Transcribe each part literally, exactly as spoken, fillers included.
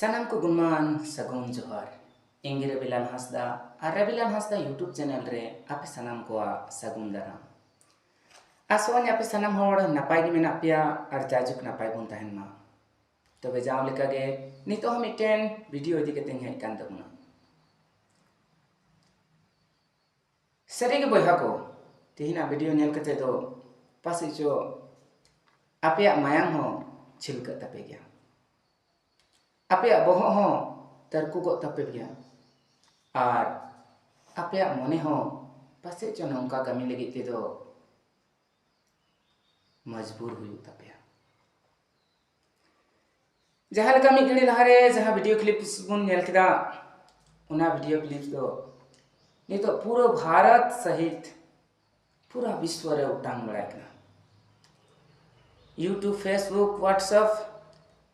ᱥᱟᱱᱟᱢ ᱠᱚ ᱜᱩᱱᱢᱟᱱ ᱥᱟᱹᱜᱩᱱ ᱡᱚᱦᱟᱨ᱾ ᱤᱧ ᱜᱮ ᱨᱚᱵᱤᱞᱟᱞ ᱦᱟᱸᱥᱫᱟ, ᱟᱨ ᱨᱚᱵᱤᱞᱟᱞ ᱦᱟᱸᱥᱫᱟ YouTube ᱪᱮᱱᱮᱞ ᱨᱮ ᱟᱯᱮ ᱥᱟᱱᱟᱢ ᱠᱚᱣᱟᱜ ᱥᱟᱹᱜᱩᱱ ᱫᱟᱨᱟᱢ᱾ ᱟᱥᱚᱜ ᱟᱹᱧ ᱟᱯᱮ ᱥᱟᱱᱟᱢ ᱦᱚᱲ ᱱᱟᱯᱟᱭ ᱜᱮ ᱢᱮᱱᱟᱜ ᱯᱮᱭᱟ ᱟᱨ ᱡᱟᱭᱡᱩᱜᱽ ᱱᱟᱯᱟᱭ ᱵᱚᱱ ᱛᱟᱦᱮᱱ ᱢᱟ᱾ ᱛᱚᱵᱮ ᱡᱟᱣ ᱞᱮᱠᱟᱜᱮ ᱱᱤᱛᱚᱜ ᱦᱚᱸ ᱢᱤᱫᱴᱮᱱ ᱵᱷᱤᱰᱤᱭᱳ ᱤᱫᱤ ᱠᱟᱛᱮᱧ ᱦᱮᱡ ᱟᱠᱟᱱ ᱛᱟᱵᱚᱱᱟ᱾ ᱥᱟᱹᱨᱤᱜᱮ ᱵᱚᱭᱦᱟ ᱠᱚ, ᱛᱮᱦᱮᱧᱟᱜ ᱵᱷᱤᱰᱤᱭᱳ ᱧᱮᱞ ᱠᱟᱛᱮ ᱫᱚ ᱯᱟᱥᱮᱡ ᱪᱚ ᱟᱯᱮᱭᱟᱜ ᱢᱟᱭᱟᱢ ᱦᱚᱸ ᱪᱷᱤᱞᱠᱟᱹᱜ ᱛᱟᱯᱮ ᱜᱮᱭᱟ, ᱟᱯᱮᱭᱟᱜ ᱵᱚᱦᱚᱜ ᱦᱚᱸ ᱛᱟᱹᱨᱠᱩᱜᱚᱜ ᱛᱟᱯᱮ ᱜᱮᱭᱟ, ᱟᱨ ᱟᱯᱮᱭᱟᱜ ᱢᱚᱱᱮ ᱦᱚᱸ ᱯᱟᱥᱮᱡ ᱪᱚ ᱱᱚᱝᱠᱟ ᱠᱟᱹᱢᱤ ᱞᱟᱹᱜᱤᱫ ᱛᱮᱫᱚ ᱢᱚᱡᱽᱵᱩᱨ ᱦᱩᱭᱩᱜ ᱛᱟᱯᱮᱭᱟ᱾ ᱡᱟᱦᱟᱸ ᱞᱮᱠᱟ ᱢᱤᱫ ᱜᱷᱟᱹᱲᱤ ᱞᱟᱦᱟᱨᱮ ᱡᱟᱦᱟᱸ ᱵᱷᱤᱰᱤᱭᱳ ᱠᱞᱤᱯ ᱵᱚᱱ ᱧᱮᱞ ᱠᱮᱫᱟ, ᱚᱱᱟ ᱵᱷᱤᱰᱤᱭᱳ ᱠᱞᱤᱯ ᱫᱚ ᱱᱤᱛᱚᱜ ᱯᱩᱨᱟᱹ ᱵᱷᱟᱨᱚᱛ ᱥᱟᱹᱦᱤᱛ ᱯᱩᱨᱟᱹ ᱵᱤᱥᱣᱚ ᱨᱮ ᱚᱴᱟᱝ ᱵᱟᱲᱟᱭ ᱠᱟᱱᱟ᱾ YouTube, Facebook, WhatsApp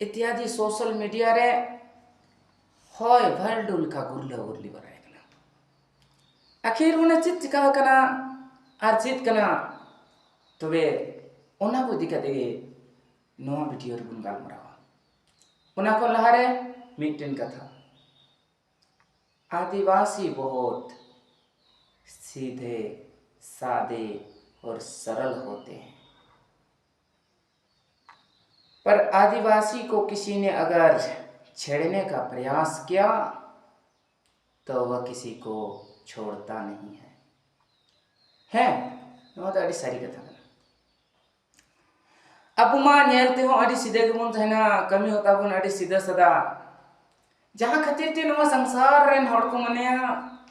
ᱤᱛᱭᱟᱫᱤ ᱥᱳᱥᱟᱞ ᱢᱤᱰᱤᱭᱟ ᱨᱮ ᱦᱚᱭ ᱵᱷᱟᱨᱰᱩ ᱞᱮᱠᱟ ᱜᱩᱨᱞᱟᱹ ᱜᱩᱨᱞᱤ ᱵᱟᱲᱟᱭ ᱠᱟᱱᱟ᱾ ᱟᱹᱠᱷᱤᱨ ᱚᱱᱟ ᱪᱮᱫ ᱪᱤᱠᱟ ᱟᱠᱟᱱᱟ ᱟᱨ ᱪᱮᱫ ᱠᱟᱱᱟ, ᱛᱚᱵᱮ ᱚᱱᱟ ᱠᱚ ᱤᱫᱤ ᱠᱟᱛᱮ ᱜᱮ ᱱᱚᱣᱟ ᱵᱷᱤᱰᱤᱭᱳ ᱨᱮᱵᱚᱱ ᱜᱟᱞᱢᱟᱨᱟᱣᱟ᱾ ᱚᱱᱟ ᱠᱷᱚᱱ ᱞᱟᱦᱟᱨᱮ ᱢᱤᱫᱴᱮᱱ ᱠᱟᱛᱷᱟ, ᱟᱹᱫᱤᱵᱟᱹᱥᱤ ᱵᱚᱦᱩᱛ ᱥᱤᱫᱷᱮ ᱥᱟᱫᱮ ᱚᱨ ᱥᱚᱨᱚᱞ ᱦᱳᱛᱮ ᱦᱮᱸ, ᱯᱟᱨ ᱟᱹᱫᱤᱵᱟᱹᱥᱤ ᱠᱚ ᱠᱤᱥᱤ ᱱᱮ ᱟᱜᱟᱨ ᱪᱷᱮᱲᱱᱮ ᱠᱟ ᱯᱨᱚᱭᱟᱥ ᱠᱤᱭᱟ ᱛᱚ ᱣᱟ ᱠᱤᱥᱤ ᱠᱚ ᱪᱷᱳᱲᱛᱟ ᱱᱟᱦᱤ ᱦᱮᱸ᱾ ᱦᱮᱸ, ᱱᱚᱣᱟ ᱫᱚ ᱟᱹᱰᱤ ᱥᱟᱹᱨᱤ ᱠᱟᱛᱷᱟ ᱠᱟᱱᱟ᱾ ᱟᱵᱚ ᱢᱟ ᱧᱮᱞ ᱛᱮᱦᱚᱸ ᱟᱹᱰᱤ ᱥᱤᱫᱷᱟᱹ ᱜᱮᱵᱚᱱ ᱛᱟᱦᱮᱱᱟ, ᱠᱟᱹᱢᱤ ᱦᱚᱸ ᱛᱟᱵᱚᱱ ᱟᱹᱰᱤ ᱥᱤᱫᱷᱟᱹ ᱥᱟᱫᱟ, ᱡᱟᱦᱟᱸ ᱠᱷᱟᱹᱛᱤᱨ ᱛᱮ ᱱᱚᱣᱟ ᱥᱚᱝᱥᱟᱨ ᱨᱮᱱ ᱦᱚᱲ ᱠᱚ ᱢᱚᱱᱮᱭᱟ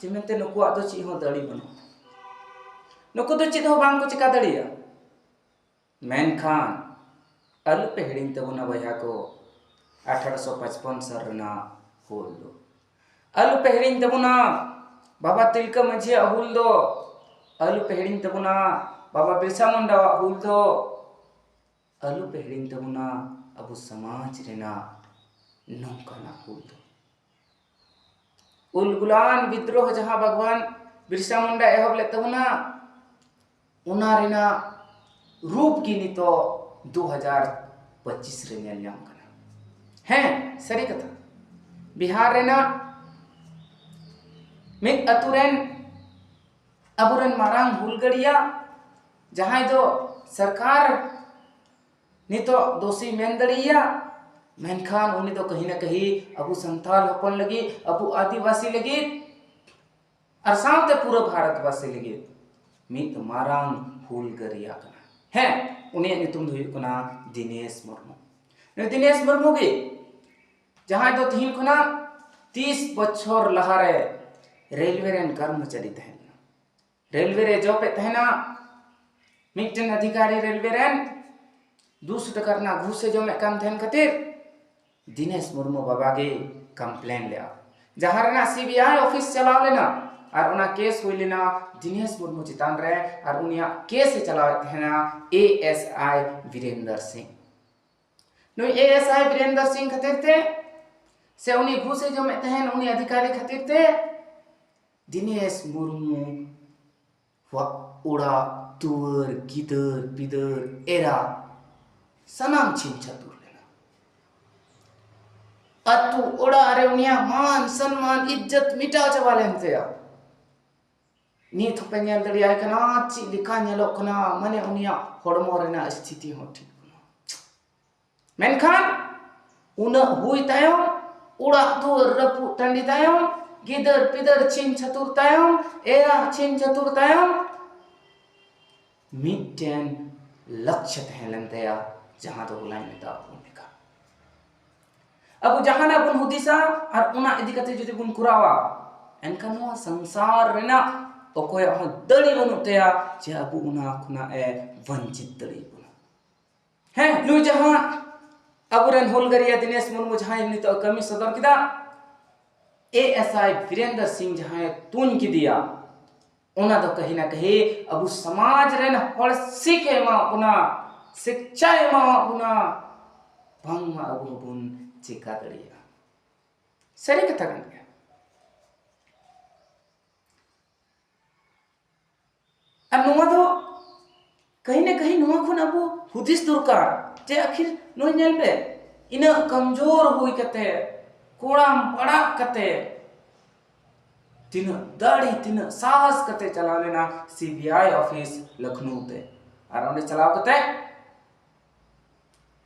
ᱡᱮ ᱢᱮᱱᱛᱮ ᱱᱩᱠᱩᱣᱟᱜ ᱫᱚ ᱪᱮᱫ ᱦᱚᱸ ᱫᱟᱲᱮ ᱵᱟᱹᱱᱩᱜᱼᱟ, ᱱᱩᱠᱩ ᱫᱚ ᱪᱮᱫ ᱦᱚᱸ ᱵᱟᱝ ᱠᱚ ᱪᱮᱠᱟ ᱫᱟᱲᱮᱭᱟᱜᱼᱟ᱾ ᱢᱮᱱᱠᱷᱟᱱ ᱟᱞᱚ ᱯᱮ ᱦᱤᱲᱤᱧ ᱛᱟᱵᱚᱱᱟ ᱵᱚᱭᱦᱟ ᱠᱚ, ᱟᱴᱷᱟᱨᱚᱥᱚ ᱯᱟᱸᱪᱯᱚᱱ ᱥᱟᱞ ᱨᱮᱱᱟᱜ ᱦᱩᱞ ᱫᱚ ᱟᱞᱚ ᱯᱮ ᱦᱤᱲᱤᱧ ᱛᱟᱵᱚᱱᱟ᱾ ᱵᱟᱵᱟ ᱛᱤᱞᱠᱟᱹ ᱢᱟᱹᱡᱷᱤᱭᱟᱜ ᱦᱩᱞ ᱫᱚ ᱟᱞᱚ ᱯᱮ ᱦᱤᱲᱤᱧ ᱛᱟᱵᱚᱱᱟ᱾ ᱵᱟᱵᱟ ᱵᱤᱨᱥᱟ ᱢᱩᱱᱰᱟᱣᱟᱜ ᱦᱩᱞ ᱫᱚ ᱟᱞᱚ ᱯᱮ ᱦᱤᱲᱤᱧ ᱛᱟᱵᱚᱱᱟ᱾ ᱟᱵᱚ ᱥᱚᱢᱟᱡᱽ ᱨᱮᱱᱟᱜ ᱱᱚᱝᱠᱟᱱᱟᱜ ᱦᱩᱞ ᱫᱚ ᱩᱞᱜᱩᱞᱟᱱ ᱵᱤᱫᱽᱨᱳᱦᱚ ᱡᱟᱦᱟᱸ ᱵᱷᱟᱜᱽᱣᱟᱱ ᱵᱤᱨᱥᱟ ᱢᱩᱱᱰᱟ ᱮᱦᱚᱵ ᱞᱮᱫ ᱛᱟᱵᱚᱱᱟ, ᱚᱱᱟ ᱨᱮᱱᱟᱜ ᱨᱩᱯ ᱜᱮ ᱱᱤᱛᱚᱜ ᱫᱩ ᱦᱟᱡᱟᱨ ᱯᱚᱸᱪᱤᱥ ᱨᱮ ᱧᱮᱞ ᱧᱟᱢ ᱠᱟᱱᱟ᱾ ᱦᱮᱸ, ᱥᱟᱹᱨᱤ ᱠᱟᱛᱷᱟ, ᱵᱤᱦᱟᱨ ᱨᱮᱱᱟᱜ ᱢᱤᱫ ᱟᱹᱛᱩ ᱨᱮᱱ ᱟᱵᱚᱨᱮᱱ ᱢᱟᱨᱟᱝ ᱦᱩᱞᱜᱟᱹᱨᱤᱭᱟ, ᱡᱟᱦᱟᱸᱭ ᱫᱚ ᱥᱚᱨᱠᱟᱨ ᱱᱤᱛᱚᱜ ᱫᱳᱥᱤ ᱢᱮᱱ ᱫᱟᱲᱮᱭᱟᱭᱟ, ᱢᱮᱱᱠᱷᱟᱱ ᱩᱱᱤ ᱫᱚ ᱠᱟᱹᱦᱤ ᱱᱟ ᱠᱟᱹᱦᱤ ᱟᱵᱚ ᱥᱟᱱᱛᱟᱲ ᱦᱚᱯᱚᱱ ᱞᱟᱹᱜᱤᱫ, ᱟᱵᱚ ᱟᱹᱫᱤᱵᱟᱹᱥᱤ ᱞᱟᱹᱜᱤᱫ, ᱟᱨ ᱥᱟᱶᱛᱮ ᱯᱩᱨᱟᱹ ᱵᱷᱟᱨᱚᱛᱵᱟᱹᱥᱤ ᱞᱟᱹᱜᱤᱫ ᱢᱤᱫ ᱢᱟᱨᱟᱝ ᱦᱩᱞᱜᱟᱹᱨᱤᱭᱟ ᱠᱟᱱᱟ᱾ ᱦᱮᱸ, ᱩᱱᱤᱭᱟᱜ ᱧᱩᱛᱩᱢ ᱫᱚ ᱦᱩᱭᱩᱜ ᱠᱟᱱᱟ ᱫᱤᱱᱮᱥ ᱢᱩᱨᱢᱩ᱾ ᱱᱩᱭ ᱫᱤᱱᱮᱥ ᱢᱩᱨᱢᱩ ᱜᱮ, ᱡᱟᱦᱟᱸᱭ ᱫᱚ ᱛᱤᱦᱤᱧ ᱠᱷᱚᱱᱟᱜ ᱛᱤᱥ ᱵᱚᱪᱷᱚᱨ ᱞᱟᱦᱟᱨᱮ ᱨᱮᱞᱣᱮ ᱨᱮᱱ ᱠᱚᱨᱢᱚᱪᱟᱨᱤ ᱛᱟᱦᱮᱸ ᱞᱮᱱᱟ, ᱨᱮᱞᱣᱮ ᱨᱮ ᱡᱚᱵ ᱮᱫ ᱛᱟᱦᱮᱱᱟ, ᱢᱤᱫᱴᱮᱱ ᱚᱫᱷᱤᱠᱟᱨᱤ ᱨᱮᱞᱣᱮ ᱨᱮᱱ ᱫᱩᱥᱚ ᱴᱟᱠᱟ ᱨᱮᱱᱟᱜ ᱜᱷᱩᱥ ᱮ ᱡᱚᱢᱮᱫ ᱠᱟᱱ ᱛᱟᱦᱮᱱ ᱠᱷᱟᱹᱛᱤᱨ ᱫᱤᱱᱮᱥ ᱢᱩᱨᱢᱩ ᱵᱟᱵᱟ ᱜᱮ ᱠᱚᱢᱯᱞᱮᱱ ᱞᱮᱫᱼᱟ, ᱡᱟᱦᱟᱸ ᱨᱮᱱᱟᱜ ᱥᱤᱵᱤᱟᱭ ᱚᱯᱷᱤᱥ ᱪᱟᱞᱟᱣ ᱞᱮᱱᱟ ᱟᱨ ᱚᱱᱟ ᱠᱮᱥ ᱦᱩᱭ ᱞᱮᱱᱟ ᱫᱤᱱᱮᱥ ᱢᱩᱨᱢᱩ ᱪᱮᱛᱟᱱ ᱨᱮ, ᱟᱨ ᱩᱱᱤᱭᱟᱜ ᱠᱮᱥ ᱮ ᱪᱟᱞᱟᱣᱮᱫ ᱛᱟᱦᱮᱱᱟ ᱮ ᱮᱥ ᱟᱭ ᱵᱤᱨᱮᱱᱫᱚᱨ ᱥᱤᱝ᱾ ᱱᱩᱭ ᱮ ᱮᱥ ᱟᱭ ᱵᱤᱨᱮᱱᱫᱚᱨ ᱥᱤᱝ ᱠᱷᱟᱹᱛᱤᱨ ᱛᱮ ᱥᱮ ᱩᱱᱤ ᱜᱷᱩᱥ ᱮ ᱡᱚᱢᱮᱫ ᱛᱟᱦᱮᱱ ᱩᱱᱤ ᱚᱫᱷᱤᱠᱟᱨᱤ ᱠᱷᱟᱹᱛᱤᱨ ᱛᱮ ᱫᱤᱱᱮᱥ ᱢᱩᱨᱢᱩ ᱟᱜ ᱚᱲᱟᱜ ᱫᱩᱣᱟᱹᱨ, ᱜᱤᱫᱟᱹᱨ ᱯᱤᱫᱟᱹᱨ, ᱮᱨᱟ, ᱥᱟᱱᱟᱢ ᱪᱷᱤᱝ ᱪᱷᱟᱹᱛᱩᱨ ᱞᱮᱱᱟ᱾ ᱟᱹᱛᱩ ᱚᱲᱟᱜ ᱨᱮ ᱩᱱᱤᱭᱟᱜ ᱢᱟᱱ ᱥᱚᱱᱢᱟᱱ ᱤᱡᱽᱡᱚᱛ ᱢᱤᱴᱟᱣ ᱪᱟᱵᱟ ᱞᱮᱱ ᱛᱟᱭᱟ᱾ ᱱᱤᱛ ᱦᱚᱸᱯᱮ ᱧᱮᱞ ᱫᱟᱲᱮᱭᱟᱭ ᱠᱟᱱᱟ ᱪᱮᱫ ᱞᱮᱠᱟ ᱧᱮᱞᱚᱜ ᱠᱟᱱᱟ, ᱢᱟᱱᱮ ᱩᱱᱤᱭᱟᱜ ᱦᱚᱲᱢᱚ ᱨᱮᱱᱟᱜ ᱥᱛᱷᱤᱛᱤ ᱦᱚᱸ ᱴᱷᱤᱠ ᱵᱟᱹᱱᱩᱜᱼᱟ᱾ ᱢᱮᱱᱠᱷᱟᱱ ᱩᱱᱟᱹᱜ ᱦᱩᱭ ᱛᱟᱭᱚᱢ, ᱚᱲᱟᱜ ᱫᱩᱣᱟᱹᱨ ᱨᱟᱹᱯᱩᱫ ᱴᱟᱺᱰᱤ ᱛᱟᱭᱚᱢ, ᱜᱤᱫᱟᱹᱨ ᱯᱤᱫᱟᱹᱨ ᱪᱷᱤᱝ ᱪᱷᱟᱹᱛᱩᱨ ᱛᱟᱭᱚᱢ, ᱮᱨᱟ ᱪᱷᱤᱝ ᱪᱷᱟᱹᱛᱩᱨ ᱛᱟᱭᱚᱢ, ᱢᱤᱫᱴᱮᱱ ᱞᱚᱠᱠᱷᱚ ᱛᱟᱦᱮᱸ ᱞᱮᱱ ᱛᱟᱭᱟ, ᱡᱟᱦᱟᱸ ᱫᱚ ᱦᱚᱞᱟᱧ ᱢᱮᱛᱟᱣᱟᱫ ᱵᱚᱱ ᱞᱮᱠᱟ᱾ ᱟᱵᱚ ᱡᱟᱦᱟᱱᱟᱜ ᱵᱚᱱ ᱦᱩᱫᱤᱥᱟ ᱟᱨ ᱚᱱᱟ ᱤᱫᱤ ᱠᱟᱛᱮ ᱡᱩᱫᱤ ᱵᱚᱱ ᱠᱚᱨᱟᱣᱟ, ᱮᱱᱠᱷᱟᱱ ᱱᱚᱣᱟ ᱥᱚᱝᱥᱟᱨ ᱨᱮᱱᱟᱜ ᱚᱠᱚᱭᱟᱜ ᱦᱚᱸ ᱫᱟᱲᱮ ᱵᱟᱹᱱᱩᱜ ᱛᱟᱭᱟ ᱡᱮ ᱟᱵᱚ ᱚᱱᱟ ᱠᱷᱚᱱᱟᱜ ᱮ ᱵᱚᱧᱪᱤᱛ ᱫᱟᱲᱮᱭᱟᱵᱚᱱᱟ᱾ ᱦᱮᱸ, ᱱᱩᱭ ᱡᱟᱦᱟᱸ ᱟᱵᱚᱨᱮᱱ ᱦᱩᱞᱜᱟᱹᱨᱤᱭᱟ ᱫᱤᱱᱮᱥ ᱢᱩᱨᱢᱩ ᱡᱟᱦᱟᱸᱭ ᱱᱤᱛᱚᱜ ᱠᱟᱹᱢᱤ ᱥᱚᱫᱚᱨ ᱠᱮᱫᱟ, ᱮ ᱮᱥ ᱟᱭ ᱵᱤᱨᱮᱱᱫᱚᱨ ᱥᱤᱝ ᱡᱟᱦᱟᱸᱭ ᱛᱩᱧ ᱠᱮᱫᱮᱭᱟ, ᱚᱱᱟ ᱫᱚ ᱠᱟᱹᱦᱤ ᱱᱟ ᱠᱟᱹᱦᱤ ᱟᱵᱚ ᱥᱚᱢᱟᱡᱽ ᱨᱮᱱ ᱦᱚᱲ ᱥᱤᱠᱷ ᱮ ᱮᱢᱟᱣᱟᱫ ᱵᱚᱱᱟ, ᱥᱤᱠᱪᱷᱟᱭ ᱮᱢᱟᱣᱟᱫ ᱵᱚᱱᱟ, ᱵᱟᱝᱢᱟ ᱟᱵᱚ ᱦᱚᱸᱵᱚᱱ ᱪᱮᱠᱟ ᱫᱟᱲᱮᱭᱟᱜᱼᱟ᱾ ᱥᱟᱹᱨᱤ ᱠᱟᱛᱷᱟ ᱠᱟᱱ ᱜᱮᱭᱟ᱾ ᱟᱨ ᱱᱚᱣᱟ ᱫᱚ ᱠᱟᱹᱦᱤ ᱱᱟ ᱠᱟᱹᱦᱤ ᱱᱚᱣᱟ ᱠᱷᱚᱱ ᱟᱵᱚ ᱦᱩᱫᱤᱥ ᱫᱚᱨᱠᱟᱨ ᱡᱮ ᱟᱹᱠᱷᱤᱨ ᱱᱚᱜᱼᱚᱭ ᱧᱮᱞ ᱯᱮ, ᱤᱱᱟᱹᱜ ᱠᱚᱢᱡᱳᱨ ᱦᱩᱭ ᱠᱟᱛᱮ ᱠᱚᱲᱟᱢ ᱯᱟᱲᱟᱜ ᱠᱟᱛᱮ, ᱛᱤᱱᱟᱹᱜ ᱫᱟᱲᱮ, ᱛᱤᱱᱟᱹᱜ ᱥᱟᱦᱚᱥ ᱠᱟᱛᱮ ᱪᱟᱞᱟᱣ ᱞᱮᱱᱟ ᱥᱤᱵᱤᱟᱭ ᱚᱯᱷᱤᱥ ᱞᱚᱠᱷᱱᱳ ᱛᱮ᱾ ᱟᱨ ᱚᱸᱰᱮ ᱪᱟᱞᱟᱣ ᱠᱟᱛᱮ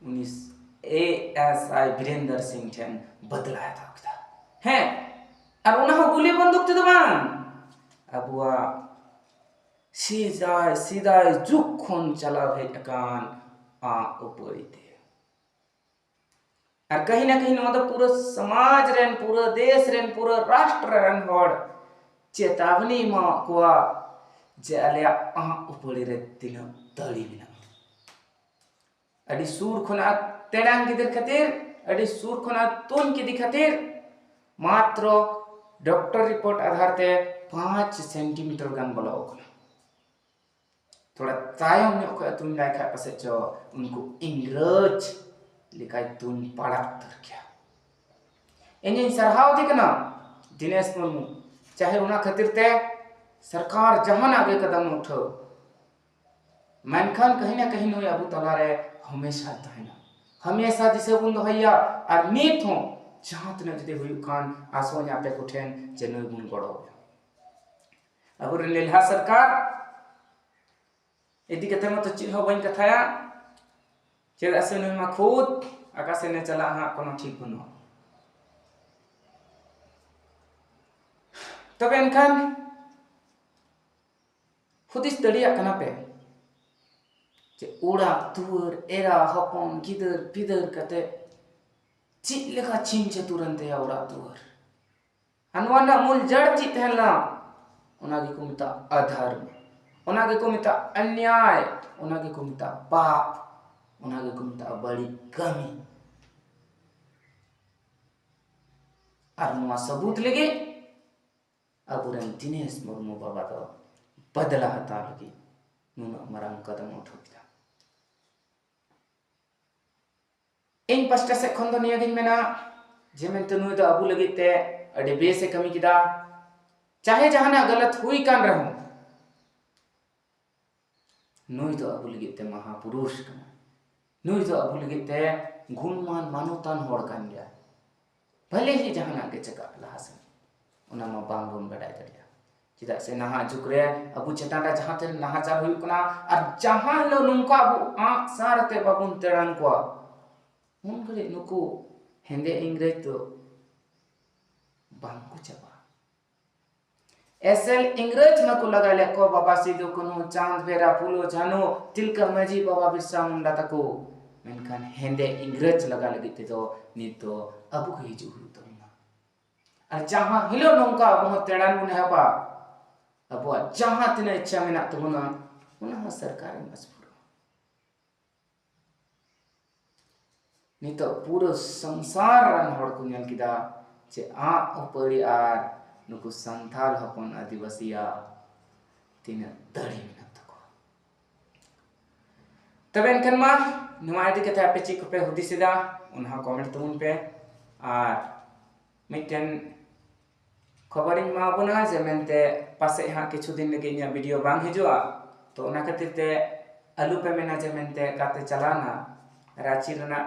ᱩᱱᱤ ᱮ ᱮᱥ ᱟᱭ ᱵᱤᱨᱮᱱᱫᱚᱨ ᱥᱤᱝ ᱴᱷᱮᱱ ᱵᱟᱫᱞᱟᱭ ᱦᱟᱛᱟᱣ ᱠᱮᱫᱟ᱾ ᱦᱮᱸ, ᱟᱨ ᱚᱱᱟ ᱦᱚᱸ ᱜᱩᱞᱤ ᱵᱚᱱᱫᱩᱠ ᱛᱮᱫᱚ ᱵᱟᱝ, ᱟᱵᱚᱣᱟᱜ ᱥᱮᱫᱟᱭ, ᱥᱮᱫᱟᱭ ᱡᱩᱜᱽ ᱠᱷᱚᱱ ᱪᱟᱞᱟᱣ ᱦᱮᱡ ᱟᱠᱟᱱ ᱟᱸᱜ ᱩᱯᱟᱹᱲᱤ ᱛᱮ᱾ ᱟᱨ ᱠᱟᱹᱦᱤ ᱱᱟ ᱠᱟᱹᱦᱤ ᱱᱚᱣᱟ ᱫᱚ ᱯᱩᱨᱟᱹ ᱥᱚᱢᱟᱡᱽ ᱨᱮᱱ, ᱯᱩᱨᱟᱹ ᱫᱮᱥ ᱨᱮᱱ, ᱯᱩᱨᱟᱹ ᱨᱟᱥᱴᱨ ᱨᱮᱱ ᱦᱚᱲ ᱪᱮᱛᱟᱣᱱᱤ ᱮᱢᱟᱣᱟᱫ ᱠᱚᱣᱟ ᱡᱮ ᱟᱞᱮᱭᱟᱜ ᱟᱸᱜ ᱩᱯᱟᱹᱲᱤ ᱨᱮ ᱛᱤᱱᱟᱹᱜ ᱫᱟᱲᱮ ᱢᱮᱱᱟᱜᱼᱟ᱾ ᱟᱹᱰᱤ ᱥᱩᱨ ᱠᱷᱚᱱᱟᱜ ᱛᱮᱲᱟᱝ ᱠᱮᱫᱮ ᱠᱷᱟᱹᱛᱤᱨ, ᱟᱹᱰᱤ ᱥᱩᱨ ᱠᱷᱚᱱᱟᱜ ᱛᱩᱧ ᱠᱮᱫᱮ ᱠᱷᱟᱹᱛᱤᱨ ᱢᱟᱛᱨᱚ ᱰᱚᱠᱴᱚᱨ ᱨᱤᱯᱳᱨᱴ ᱟᱫᱷᱟᱨ ᱛᱮ ᱯᱟᱸᱪ ᱥᱮᱱᱴᱤᱢᱤᱴᱟᱨ ᱜᱟᱱ ᱵᱚᱞᱚ ᱟᱠᱟᱱᱟ᱾ ᱛᱷᱚᱲᱟ ᱛᱟᱭᱚᱢ ᱧᱚᱜ ᱠᱷᱚᱱ ᱛᱩᱧ ᱞᱟᱭ ᱠᱷᱟᱡ ᱯᱟᱥᱮᱡ ᱪᱚ ᱩᱱᱠᱩ ᱤᱝᱨᱮᱡᱽ ᱞᱮᱠᱟᱭ ᱛᱩᱧ ᱯᱟᱲᱟᱜ ᱩᱛᱟᱹᱨ ᱠᱮᱭᱟ᱾ ᱤᱧᱤᱧ ᱥᱟᱨᱦᱟᱣ ᱫᱮ ᱠᱟᱱᱟ ᱫᱤᱱᱮᱥ ᱢᱩᱨᱢᱩ, ᱪᱟᱦᱮ ᱚᱱᱟ ᱠᱷᱟᱹᱛᱤᱨ ᱛᱮ ᱥᱚᱨᱠᱟᱨ ᱡᱟᱦᱟᱱᱟᱜ ᱜᱮ ᱠᱟᱫᱟᱢ ᱩᱴᱷᱟᱹᱣ, ᱢᱮᱱᱠᱷᱟᱱ ᱠᱟᱹᱦᱤ ᱱᱟ ᱠᱟᱹᱦᱤ ᱱᱩᱭ ᱟᱵᱚ ᱛᱟᱞᱟᱨᱮ ᱦᱟᱢᱮᱥᱟ ᱛᱟᱦᱮᱱᱟ, ᱦᱟᱢᱮᱥᱟ ᱫᱤᱥᱟᱹ ᱵᱚᱱ ᱫᱚᱦᱚᱭᱟ᱾ ᱟᱨ ᱱᱤᱛ ᱦᱚᱸ ᱡᱟᱦᱟᱸ ᱛᱤᱱᱟᱹᱜ ᱡᱩᱫᱤ ᱦᱩᱭᱩᱜ ᱠᱷᱟᱱ ᱟᱥᱚᱜ ᱟᱹᱧ ᱟᱯᱮ ᱠᱚᱴᱷᱮᱱ ᱡᱮ ᱱᱩᱭ ᱵᱚᱱ ᱜᱚᱲᱚ ᱟᱭᱟ᱾ ᱟᱵᱚᱨᱮᱱ ᱞᱮᱞᱦᱟ ᱥᱚᱨᱠᱟᱨ ᱤᱫᱤ ᱠᱟᱛᱮ ᱢᱟᱛᱚ ᱪᱮᱫ ᱦᱚᱸ ᱵᱟᱹᱧ ᱠᱟᱛᱷᱟᱭᱟ, ᱪᱮᱫᱟᱜ ᱥᱮ ᱱᱩᱭ ᱢᱟ ᱠᱷᱩᱫ ᱚᱠᱟ ᱥᱮᱱᱮ ᱪᱟᱞᱟᱜ ᱦᱟᱸᱜ ᱠᱳᱱᱳ ᱴᱷᱤᱠ ᱵᱟᱹᱱᱩᱜᱼᱟ᱾ ᱛᱚᱵᱮ ᱮᱱᱠᱷᱟᱱ ᱦᱩᱫᱤᱥ ᱫᱟᱲᱮᱭᱟᱜ ᱠᱟᱱᱟ ᱯᱮ ᱡᱮ ᱚᱲᱟᱜ ᱫᱩᱣᱟᱹᱨ, ᱮᱨᱟ ᱦᱚᱯᱚᱱ, ᱜᱤᱫᱟᱹᱨ ᱯᱤᱫᱟᱹᱨ ᱠᱟᱛᱮ ᱪᱮᱫ ᱞᱮᱠᱟ ᱪᱷᱤᱝ ᱪᱷᱟᱹᱛᱩᱨ ᱮᱱ ᱛᱟᱭᱟ ᱚᱲᱟᱜ ᱫᱩᱣᱟᱹᱨ? ᱟᱨ ᱱᱚᱣᱟ ᱨᱮᱱᱟᱜ ᱢᱩᱞ ᱡᱟᱲ ᱪᱮᱫ ᱛᱟᱦᱮᱸ ᱞᱮᱱᱟ? ᱚᱱᱟ ᱜᱮᱠᱚ ᱢᱮᱛᱟᱜᱼᱟ ᱟᱫᱷᱟᱨᱢ, ᱚᱱᱟ ᱜᱮᱠᱚ ᱢᱮᱛᱟᱜᱼᱟ ᱚᱱᱱᱭᱟᱭ, ᱚᱱᱟ ᱜᱮᱠᱚ ᱢᱮᱛᱟᱜᱼᱟ ᱯᱟᱯ, ᱚᱱᱟ ᱜᱮᱠᱚ ᱢᱮᱛᱟᱜᱼᱟ ᱵᱟᱹᱲᱤᱡ ᱠᱟᱹᱢᱤ᱾ ᱟᱨ ᱱᱚᱣᱟ ᱥᱟᱹᱵᱩᱛ ᱞᱟᱹᱜᱤᱫ ᱟᱵᱚᱨᱮᱱ ᱫᱤᱱᱮᱥ ᱢᱩᱨᱢᱩ ᱵᱟᱵᱟ ᱫᱚ ᱵᱟᱫᱞᱟ ᱦᱟᱛᱟᱣ ᱞᱟᱹᱜᱤᱫ ᱱᱩᱱᱟᱹᱜ ᱢᱟᱨᱟᱝ ᱠᱟᱫᱚᱢ ᱩᱴᱷᱟᱹᱣ ᱠᱮᱫᱟ᱾ ᱤᱧ ᱯᱟᱥᱴᱟ ᱥᱮᱫ ᱠᱷᱚᱱ ᱫᱚ ᱱᱤᱭᱟᱹᱜᱤᱧ ᱢᱮᱱᱟ ᱡᱮ ᱢᱮᱱᱛᱮ ᱱᱩᱭ ᱫᱚ ᱟᱵᱚ ᱞᱟᱹᱜᱤᱫ ᱛᱮ ᱟᱹᱰᱤ ᱵᱮᱥ ᱮ ᱠᱟᱹᱢᱤ ᱠᱮᱫᱟ᱾ ᱪᱟᱦᱮ ᱡᱟᱦᱟᱱᱟᱜ ᱜᱟᱞᱟᱛ ᱦᱩᱭ ᱠᱟᱱ ᱨᱮᱦᱚᱸ, ᱱᱩᱭ ᱫᱚ ᱟᱵᱚ ᱞᱟᱹᱜᱤᱫ ᱛᱮ ᱢᱟᱦᱟ ᱯᱩᱨᱩᱥ ᱠᱟᱱᱟᱭ᱾ ᱱᱩᱭ ᱫᱚ ᱟᱵᱚ ᱞᱟᱹᱜᱤᱫ ᱛᱮ ᱜᱩᱱᱢᱟᱱ ᱢᱟᱱᱚᱛᱟᱱ ᱦᱚᱲ ᱠᱟᱱ ᱜᱮᱭᱟᱭ᱾ ᱵᱷᱟᱞᱮ ᱜᱮ ᱡᱟᱦᱟᱱᱟᱜ ᱜᱮ ᱪᱮᱠᱟᱜ ᱞᱟᱦᱟ ᱥᱮᱱ, ᱚᱱᱟ ᱢᱟ ᱵᱟᱝ ᱵᱚᱱ ᱵᱟᱰᱟᱭ ᱫᱟᱲᱮᱭᱟᱜᱼᱟ᱾ ᱪᱮᱫᱟᱜ ᱥᱮ ᱱᱟᱦᱟᱜ ᱡᱩᱜᱽ ᱨᱮ ᱟᱵᱚ ᱪᱮᱛᱟᱱ ᱨᱮ ᱡᱟᱦᱟᱸ ᱛᱤᱱᱟᱹᱜ ᱱᱟᱦᱟᱪᱟᱨ ᱦᱩᱭᱩᱜ ᱠᱟᱱᱟ, ᱟᱨ ᱡᱟᱦᱟᱸ ᱦᱤᱞᱳᱜ ᱱᱚᱝᱠᱟ ᱟᱵᱚ ᱟᱸᱜ ᱥᱟᱨ ᱟᱛᱮ ᱵᱟᱵᱚᱱ ᱛᱮᱲᱟᱱ ᱠᱚᱣᱟ, ᱩᱱ ᱜᱷᱟᱹᱲᱤᱡ ᱱᱩᱠᱩ ᱦᱮᱸᱫᱮ ᱤᱝᱨᱮᱡᱽ ᱫᱚ ᱵᱟᱝ ᱠᱚ ᱪᱟᱵᱟᱜᱼᱟ᱾ ᱮᱥᱮᱞ ᱤᱝᱨᱮᱡᱽ ᱢᱟᱠᱚ ᱞᱟᱜᱟ ᱞᱮᱫ ᱠᱚ, ᱵᱟᱵᱟ ᱥᱤᱫᱩ ᱠᱟᱹᱱᱦᱩ, ᱪᱟᱸᱫᱽ ᱵᱷᱮᱨᱟ, ᱯᱷᱩᱞᱳ ᱡᱷᱟᱱᱩ, ᱛᱤᱞᱠᱟᱹ ᱢᱟᱹᱡᱷᱤ, ᱵᱟᱵᱟ ᱵᱤᱨᱥᱟ ᱢᱩᱱᱰᱟ ᱛᱟᱠᱚ᱾ ᱢᱮᱱᱠᱷᱟᱱ ᱦᱮᱸᱫᱮ ᱤᱝᱨᱮᱡᱽ ᱞᱟᱜᱟ ᱞᱟᱹᱜᱤᱫ ᱛᱮᱫᱚ ᱱᱤᱛ ᱫᱚ ᱟᱵᱚ ᱜᱮ ᱦᱤᱡᱩᱜ ᱦᱩᱭᱩᱜ ᱛᱟᱵᱚᱱᱟ᱾ ᱟᱨ ᱡᱟᱦᱟᱸ ᱦᱤᱞᱳᱜ ᱱᱚᱝᱠᱟ ᱟᱵᱚ ᱦᱚᱸ ᱛᱮᱲᱟᱱ ᱵᱚᱱ ᱮᱦᱚᱵᱟ, ᱟᱵᱚᱣᱟᱜ ᱡᱟᱦᱟᱸ ᱛᱤᱱᱟᱹᱜ ᱤᱪᱪᱷᱟ ᱢᱮᱱᱟᱜ ᱛᱟᱵᱚᱱᱟ, ᱚᱱᱟ ᱦᱚᱸ ᱥᱚᱨᱠᱟᱨ ᱮᱢ ᱟᱹᱥᱩᱞᱚᱜᱼᱟ᱾ ᱱᱤᱛᱚᱜ ᱯᱩᱨᱟᱹ ᱥᱚᱝᱥᱟᱨ ᱨᱮᱱ ᱦᱚᱲ ᱠᱚ ᱧᱮᱞ ᱠᱮᱫᱟ ᱡᱮ ᱟᱸᱜ ᱩᱯᱟᱹᱲᱤ ᱟᱨ ᱱᱩᱠᱩ ᱥᱟᱱᱛᱟᱲ ᱦᱚᱯᱚᱱ ᱟᱹᱫᱤᱵᱟᱹᱥᱤᱭᱟᱜ ᱛᱤᱱᱟᱹᱜ ᱫᱟᱲᱮ ᱢᱮᱱᱟᱜ ᱛᱟᱠᱚᱣᱟ᱾ ᱛᱚᱵᱮ ᱮᱱᱠᱷᱟᱱ ᱢᱟ, ᱱᱚᱣᱟ ᱤᱫᱤ ᱠᱟᱛᱮ ᱟᱯᱮ ᱪᱮᱫ ᱠᱚᱯᱮ ᱦᱩᱫᱤᱥ ᱮᱫᱟ, ᱚᱱᱟ ᱦᱚᱸ ᱠᱚᱢᱮᱱᱴ ᱛᱟᱵᱚᱱ ᱯᱮ᱾ ᱟᱨ ᱢᱤᱫᱴᱮᱱ ᱠᱷᱚᱵᱚᱨᱤᱧ ᱮᱢᱟ ᱵᱚᱱᱟ ᱡᱮ ᱢᱮᱱᱛᱮ ᱯᱟᱥᱮᱡ ᱦᱟᱸᱜ ᱠᱤᱪᱷᱩ ᱫᱤᱱ ᱞᱟᱹᱜᱤᱫ ᱤᱧᱟᱹᱜ ᱵᱷᱤᱰᱤᱭᱳ ᱵᱟᱝ ᱦᱤᱡᱩᱜᱼᱟ, ᱛᱚ ᱚᱱᱟ ᱠᱷᱟᱹᱛᱤᱨ ᱛᱮ ᱟᱞᱚ ᱯᱮ ᱢᱮᱱᱟ ᱡᱮ ᱢᱮᱱᱛᱮ ᱚᱠᱟᱛᱮ ᱪᱟᱞᱟᱣᱱᱟ᱾ ᱨᱟᱸᱪᱤ ᱨᱮᱱᱟᱜ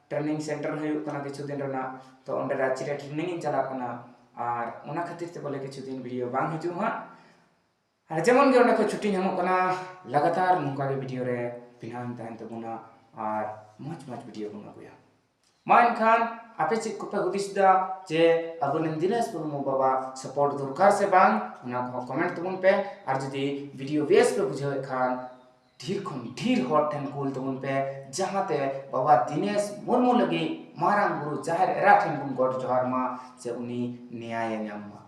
ᱴᱨᱮᱱᱤᱝ ᱥᱮᱱᱴᱟᱨ ᱦᱩᱭᱩᱜ ᱠᱟᱱᱟ ᱠᱤᱪᱷᱩ ᱫᱤᱱ ᱨᱮᱱᱟᱜ, ᱛᱚ ᱚᱸᱰᱮ ᱨᱟᱸᱪᱤ ᱨᱮ ᱴᱨᱮᱱᱤᱝ ᱤᱧ ᱪᱟᱞᱟᱜ ᱠᱟᱱᱟ, ᱟᱨ ᱚᱱᱟ ᱠᱷᱟᱹᱛᱤᱨ ᱛᱮ ᱵᱚᱞᱮ ᱠᱤᱪᱷᱩ ᱫᱤᱱ ᱵᱷᱤᱰᱤᱭᱳ ᱵᱟᱝ ᱦᱤᱡᱩᱜᱼᱟ ᱦᱟᱸᱜ᱾ ᱟᱨ ᱡᱮᱢᱚᱱ ᱜᱮ ᱚᱸᱰᱮ ᱠᱷᱚᱱ ᱪᱷᱩᱴᱤ ᱧᱟᱢᱚᱜ ᱠᱟᱱᱟ, ᱞᱟᱜᱟᱛᱟᱨ ᱱᱚᱝᱠᱟ ᱜᱮ ᱵᱷᱤᱰᱤᱭᱳ ᱨᱮ ᱵᱮᱱᱟᱣ ᱤᱧ ᱛᱟᱦᱮᱱ ᱛᱟᱵᱚᱱᱟ ᱟᱨ ᱢᱚᱡᱽ ᱢᱚᱡᱽ ᱵᱷᱤᱰᱤᱭᱳ ᱵᱚᱱ ᱟᱹᱜᱩᱭᱟ᱾ ᱢᱟ ᱮᱱᱠᱷᱟᱱ ᱟᱯᱮ ᱪᱮᱫ ᱠᱚᱯᱮ ᱦᱩᱫᱤᱥ ᱮᱫᱟ ᱡᱮ ᱟᱵᱚᱨᱮᱱ ᱫᱤᱱᱮᱥ ᱢᱩᱨᱢᱩ ᱵᱟᱵᱟ ᱥᱟᱯᱳᱨᱴ ᱫᱚᱨᱠᱟᱨ ᱥᱮ ᱵᱟᱝ, ᱚᱱᱟ ᱠᱚᱦᱚᱸ ᱠᱚᱢᱮᱱᱴ ᱛᱟᱵᱚᱱ ᱯᱮ᱾ ᱟᱨ ᱡᱩᱫᱤ ᱵᱷᱤᱰᱤᱭᱳ ᱵᱮᱥ ᱯᱮ ᱵᱩᱡᱷᱟᱹᱣᱮᱫ ᱠᱷᱟᱱ ᱰᱷᱮᱨ ᱠᱷᱚᱱ ᱰᱷᱮᱨ ᱦᱚᱲ ᱴᱷᱮᱱ ᱠᱩᱞ ᱛᱟᱵᱚᱱ ᱯᱮ, ᱡᱟᱦᱟᱸᱛᱮ ᱵᱟᱵᱟ ᱫᱤᱱᱮᱥ ᱢᱩᱨᱢᱩ ᱞᱟᱹᱜᱤᱫ ᱢᱟᱨᱟᱝ ᱵᱩᱨᱩ ᱡᱟᱦᱮᱨ ᱮᱨᱟ ᱴᱷᱮᱱ ᱵᱚᱱ ᱜᱚᱰ ᱡᱚᱦᱟᱨ ᱢᱟ ᱥᱮ ᱩᱱᱤ ᱱᱮᱭᱟᱭᱮ ᱧᱟᱢ ᱢᱟ᱾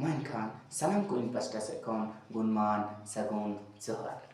ᱢᱟ ᱮᱱᱠᱷᱟᱱ ᱥᱟᱱᱟᱢ ᱠᱚ ᱤᱧ ᱯᱟᱥᱴᱟ ᱥᱮᱫ ᱠᱷᱚᱱ ᱜᱩᱱᱢᱟᱱ ᱥᱟᱹᱜᱩᱱ ᱡᱚᱦᱟᱨ᱾